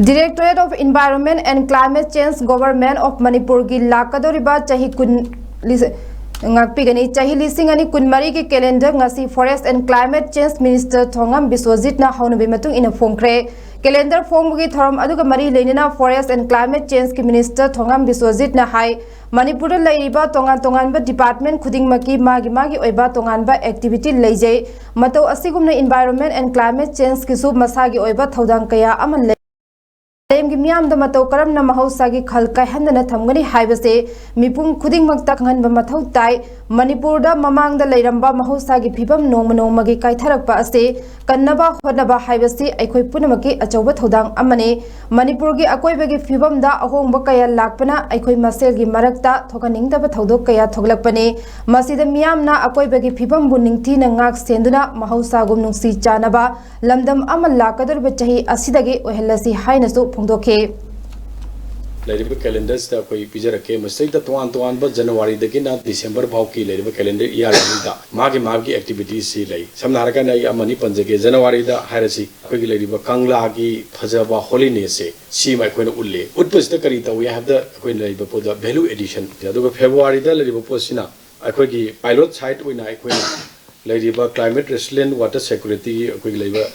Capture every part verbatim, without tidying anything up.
Directorate of Environment and Climate Change, Government of ꯃꯅꯤꯄꯨꯔꯒꯤ ꯂꯥꯛꯀꯗꯧꯔꯤꯕ ꯆꯍꯤ ꯀꯨꯟ ꯂꯤꯁ-, ꯉꯥꯛꯄꯤꯒꯅꯤ꯫ ꯆꯍꯤ ꯂꯤꯁꯤꯡ ꯑꯅꯤ ꯀꯨꯟꯃꯔꯤꯒꯤ calendar ꯉꯁꯤ Forest and Climate Change Minister ꯊꯣꯉꯥꯝ ꯕꯤꯁ꯭ꯋꯖꯤꯠꯅ ꯍꯧꯅꯕꯤ ꯃꯇꯨꯡ ꯏꯟꯅ ꯐꯣꯡꯈ꯭ꯔꯦ꯫ Calendar ꯐꯣꯡꯕꯒꯤ ꯊꯧꯔꯝ ꯑꯗꯨꯒ ꯃꯔꯤ ꯂꯩꯅꯅ Forest and Climate Changeꯀꯤ Minister ꯊꯣꯉꯥꯝ ꯕꯤꯁ꯭ꯋꯖꯤꯠꯅ ꯍꯥꯏ, ꯃꯅꯤꯄꯨꯔꯗ ꯂꯩꯔꯤꯕ ꯇꯣꯉꯥꯟ ꯇꯣꯉꯥꯟꯕ department ꯈꯨꯗꯤꯡꯃꯛꯀꯤ ꯃꯥꯒꯤ ꯃꯥꯒꯤ ꯑꯣꯏꯕ ꯇꯣꯉꯥꯟꯕ activity ꯂꯩꯖꯩ꯫ ꯃꯇꯧ ꯑꯁꯤꯒꯨꯝꯅ Environment and Climate Changeꯀꯤꯁꯨ ꯃꯁꯥꯒꯤ ꯑꯣꯏꯕ ꯊꯧꯗꯥꯡ ꯀꯌꯥ ꯑꯃ ꯂꯩ꯫ ꯃꯥꯂꯦꯝꯒꯤ ꯃꯤꯌꯥꯝꯗ ꯃꯇꯧ ꯀꯔꯝꯅ ꯃꯍꯧꯁꯥꯒꯤ ꯈꯜ ꯀꯥꯏꯍꯟꯗꯅ ꯊꯝꯒꯅꯤ ꯍꯥꯏꯕꯁꯤ ꯃꯤꯄꯨꯝ ꯈꯨꯗꯤꯡꯃꯛꯇ ꯈꯪꯍꯟꯕ ꯃꯊꯧ ꯇꯥꯏ꯫ ꯃꯅꯤꯄꯨꯔꯗ ꯃꯃꯥꯡꯗ ꯂꯩꯔꯝꯕ ꯃꯍꯧꯁꯥꯒꯤ ꯐꯤꯕꯝ ꯅꯣꯡꯃ ꯅꯣꯡꯃꯒꯤ ꯀꯥꯏꯊꯔꯛꯄ ꯑꯁꯤ ꯀꯟꯅꯕ ꯍꯣꯠꯅꯕ ꯍꯥꯏꯕꯁꯤ ꯑꯩꯈꯣꯏ ꯄꯨꯝꯅꯃꯛꯀꯤ ꯑꯆꯧꯕ ꯊꯧꯗꯥꯡ ꯑꯃꯅꯤ꯫ ꯃꯅꯤꯄꯨꯔꯒꯤ ꯑꯀꯣꯏꯕꯒꯤ ꯐꯤꯕꯝꯗ ꯑꯍꯣꯡꯕ ꯀꯌꯥ ꯂꯥꯛꯄꯅ ꯑꯩꯈꯣꯏ ꯃꯁꯦꯜꯒꯤ ꯃꯔꯛꯇ ꯊꯣꯛꯍꯟꯅꯤꯡꯗꯕ ꯊꯧꯗꯣꯛ ꯀꯌꯥ ꯊꯣꯛꯂꯛꯄꯅꯤ꯫ ꯃꯁꯤꯗ ꯃꯤꯌꯥꯝꯅ ꯑꯀꯣꯏꯕꯒꯤ ꯐꯤꯕꯝꯕꯨ ꯅꯤꯡꯊꯤꯅ ꯉꯥꯛ ꯁꯦꯟꯗꯨꯅ ꯃꯍꯧꯁꯥꯒꯨꯝ ꯅꯨꯡꯁꯤ ꯆꯥꯟꯅꯕ ꯂꯝꯗꯝ ꯑꯃ ꯂꯥꯛꯀꯗꯧꯔꯤꯕ ꯆꯍꯤ ꯑꯁꯤꯗꯒꯤ ꯑꯣꯏꯍꯜꯂꯁꯤ ꯍꯥꯏꯅꯁꯨ ꯐꯣꯡꯗꯣꯛꯈꯤ꯫ ꯂꯩꯔꯤꯕ calendarꯁꯤꯗ ꯑꯩꯈꯣꯏ ꯄꯤꯖꯔꯛꯀꯦ꯫ ꯃꯁꯤꯗꯩꯗ ꯇꯣꯉꯥꯟ ꯇꯣꯉꯥꯟꯕ Januaryꯗꯒꯤꯅ December ꯐꯥꯎꯒꯤ ꯂꯩꯔꯤꯕ calendar year ꯑꯅꯤꯗ ꯃꯥꯒꯤ ꯃꯥꯒꯤ activitiesꯁꯤ ꯂꯩ꯫ ꯁꯝꯅ ꯍꯥꯏꯔꯀꯥꯟꯗ ꯑꯩ ꯑꯃꯅꯤ ꯄꯟꯖꯒꯦ꯫ Januaryꯗ ꯍꯥꯏꯔꯁꯤ, ꯑꯩꯈꯣꯏꯒꯤ ꯂꯩꯔꯤꯕ ꯀꯪꯂꯥꯒꯤ ꯐꯖꯕ holinessꯁꯦ, ꯁꯤꯃ ꯑꯩꯈꯣꯏꯅ ꯎꯠꯂꯤ꯫ ꯎꯠꯄꯁꯤꯗ ꯀꯔꯤ ꯇꯧꯏ ꯍꯥꯏꯕꯗ, ꯑꯩꯈꯣꯏꯅ ꯂꯩꯔꯤꯕ ꯄꯣꯠꯇ value addition꯫ ꯑꯗꯨꯒ Februaryꯗ ꯂꯩꯔꯤꯕ ꯄꯣꯠꯁꯤꯅ ꯑꯩꯈꯣꯏꯒꯤ pilot site ꯑꯣꯏꯅ ꯑꯩꯈꯣꯏꯅ ꯂꯩꯔꯤꯕ climate resilient water securityꯒꯤ ꯑꯩꯈꯣꯏꯒꯤ ꯂꯩꯔꯤꯕ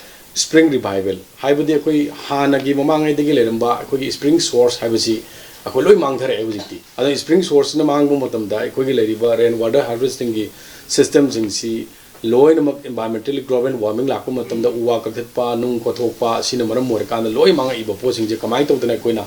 spring revival, ꯍꯥꯏꯕꯗꯤ ꯑꯩꯈꯣꯏ ꯍꯥꯟꯅꯒꯤ ꯃꯃꯥꯡꯉꯩꯗꯒꯤ ꯂꯩꯔꯝꯕ ꯑꯩꯈꯣꯏꯒꯤ spring source ꯍꯥꯏꯕꯁꯤ ꯑꯩꯈꯣꯏ ꯂꯣꯏ ꯃꯥꯡꯊꯔꯛꯑꯦ ꯍꯧꯖꯤꯛꯇꯤ꯫ ꯑꯗꯨꯅ spring sourceꯁꯤꯅ ꯃꯥꯡꯕ ꯃꯇꯝꯗ ꯑꯩꯈꯣꯏꯒꯤ ꯂꯩꯔꯤꯕ rain water harvestingꯒꯤ systemꯁꯤꯡꯁꯤ ꯂꯣꯏꯅꯃꯛ environmentally global warming ꯂꯥꯛꯄ ꯃꯇꯝꯗ ꯎ ꯋꯥ ꯀꯛꯊꯠꯄ, ꯅꯨꯡ ꯀꯣꯊꯣꯛꯄ, ꯑꯁꯤꯅ ꯃꯔꯝ ꯑꯣꯏꯔꯀꯥꯟꯗ ꯂꯣꯏ ꯃꯥꯡꯉꯛꯏꯕ ꯄꯣꯠꯁꯤꯡꯁꯦ ꯀꯃꯥꯏꯅ ꯇꯧꯗꯅ ꯑꯩꯈꯣꯏꯅ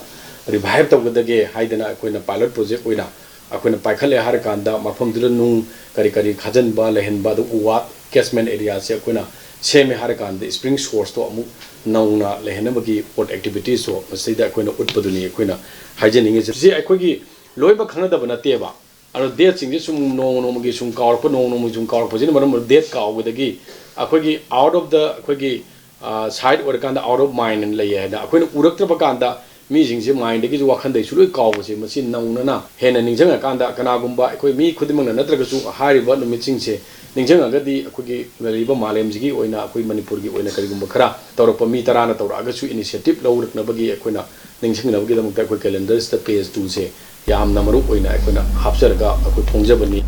revive ꯇꯧꯒꯗꯒꯦ ꯍꯥꯏꯗꯅ ꯑꯩꯈꯣꯏꯅ pilot project ꯑꯣꯏꯅ ꯑꯩꯈꯣꯏꯅ ꯄꯥꯏꯈꯠꯂꯦ ꯍꯥꯏꯔꯀꯥꯟꯗ ꯃꯐꯝꯗꯨꯗ ꯅꯨꯡ ꯀꯔꯤ ꯀꯔꯤ ꯈꯥꯖꯤꯟꯕ, ꯂꯩꯍꯟꯕ, ꯑꯗꯨ ꯎ ꯋꯥ catchment areaꯁꯦ ꯑꯩꯈꯣꯏꯅ ꯁꯦꯝꯃꯦ ꯍꯥꯏꯔꯀꯥꯟꯗ spring sourceꯇꯣ ꯑꯃꯨꯛ ꯅꯧꯅ ꯂꯩꯍꯟꯅꯕꯒꯤ ꯄꯣꯠ activitiesꯇꯣ ꯃꯁꯤꯗ ꯑꯩꯈꯣꯏꯅ ꯎꯠꯄꯗꯨꯅꯤ ꯑꯩꯈꯣꯏꯅ ꯍꯥꯏꯖꯅꯤꯡꯉꯤꯁꯦ꯫ ꯁꯤ ꯑꯩꯈꯣꯏꯒꯤ ꯂꯣꯏꯅꯃꯛ ꯈꯪꯅꯗꯕ ꯅꯠꯇꯦꯕ꯫ ꯑꯗꯣ dateꯁꯤꯡꯁꯦ ꯁꯨꯝ ꯅꯣꯡꯃ ꯅꯣꯡꯃꯒꯤ ꯁꯨꯝ ꯀꯥꯎꯔꯛꯄ, ꯅꯣꯡꯃ ꯅꯣꯡꯃꯒꯤ ꯁꯨꯝ ꯀꯥꯎꯔꯛꯄꯁꯤꯅ ꯃꯔꯝ ꯑꯣꯏꯔꯒ date ꯀꯥꯎꯕꯗꯒꯤ ꯑꯩꯈꯣꯏꯒꯤ out of the, ꯑꯩꯈꯣꯏꯒꯤ, ꯑ, sight ꯑꯣꯏꯔꯀꯥꯟꯗ out of mind ꯑꯅ ꯂꯩꯌꯦ ꯍꯥꯏꯅ ꯑꯩꯈꯣꯏꯅ ꯎꯔꯛꯇ꯭ꯔꯕ ꯀꯥꯟꯗ ꯃꯤꯁꯤꯡꯁꯦ mindꯗꯒꯤꯁꯨ, ꯋꯥꯈꯜꯗꯒꯤꯁꯨ ꯂꯣꯏ ꯀꯥꯎꯕꯁꯦ, ꯃꯁꯤ ꯅꯧꯅꯅ ꯍꯦꯟꯅ ꯅꯤꯡꯁꯤꯡꯉꯀꯥꯟꯗ, ꯀꯅꯥꯒꯨꯝꯕ ꯑꯩꯈꯣꯏ ꯃꯤ ꯈꯨꯗꯤꯡꯃꯛꯅ ꯅꯠꯇ꯭ꯔꯒꯁꯨ ꯍꯥꯏꯔꯤꯕ ꯅꯨꯃꯤꯠꯁꯤꯡꯁꯦ ꯅꯤꯡꯁꯤꯡꯉꯒꯗꯤ, ꯑꯩꯈꯣꯏꯒꯤ ꯂꯩꯔꯤꯕ ꯃꯥꯂꯦꯝꯁꯤꯒꯤ ꯑꯣꯏꯅ, ꯑꯩꯈꯣꯏ ꯃꯅꯤꯄꯨꯔꯒꯤ ꯑꯣꯏꯅ ꯀꯔꯤꯒꯨꯝꯕ ꯈꯔ ꯇꯧꯔꯛꯄ ꯃꯤ ꯇꯔꯥꯅ ꯇꯧꯔꯛꯑꯒꯁꯨ initiative ꯂꯧꯔꯛꯅꯕꯒꯤ ꯑꯩꯈꯣꯏꯅ ꯅꯤꯡꯁꯤꯡꯅꯕꯒꯤꯗꯃꯛꯇ ꯑꯩꯈꯣꯏ calendarꯁꯤꯗ page twoꯁꯦ ꯌꯥꯝꯅ ꯃꯔꯨ ꯑꯣꯏꯅ ꯑꯩꯈꯣꯏꯅ ꯍꯥꯞꯆꯔꯒ ꯑꯩꯈꯣꯏ ꯐꯣꯡꯖꯕꯅꯤ꯫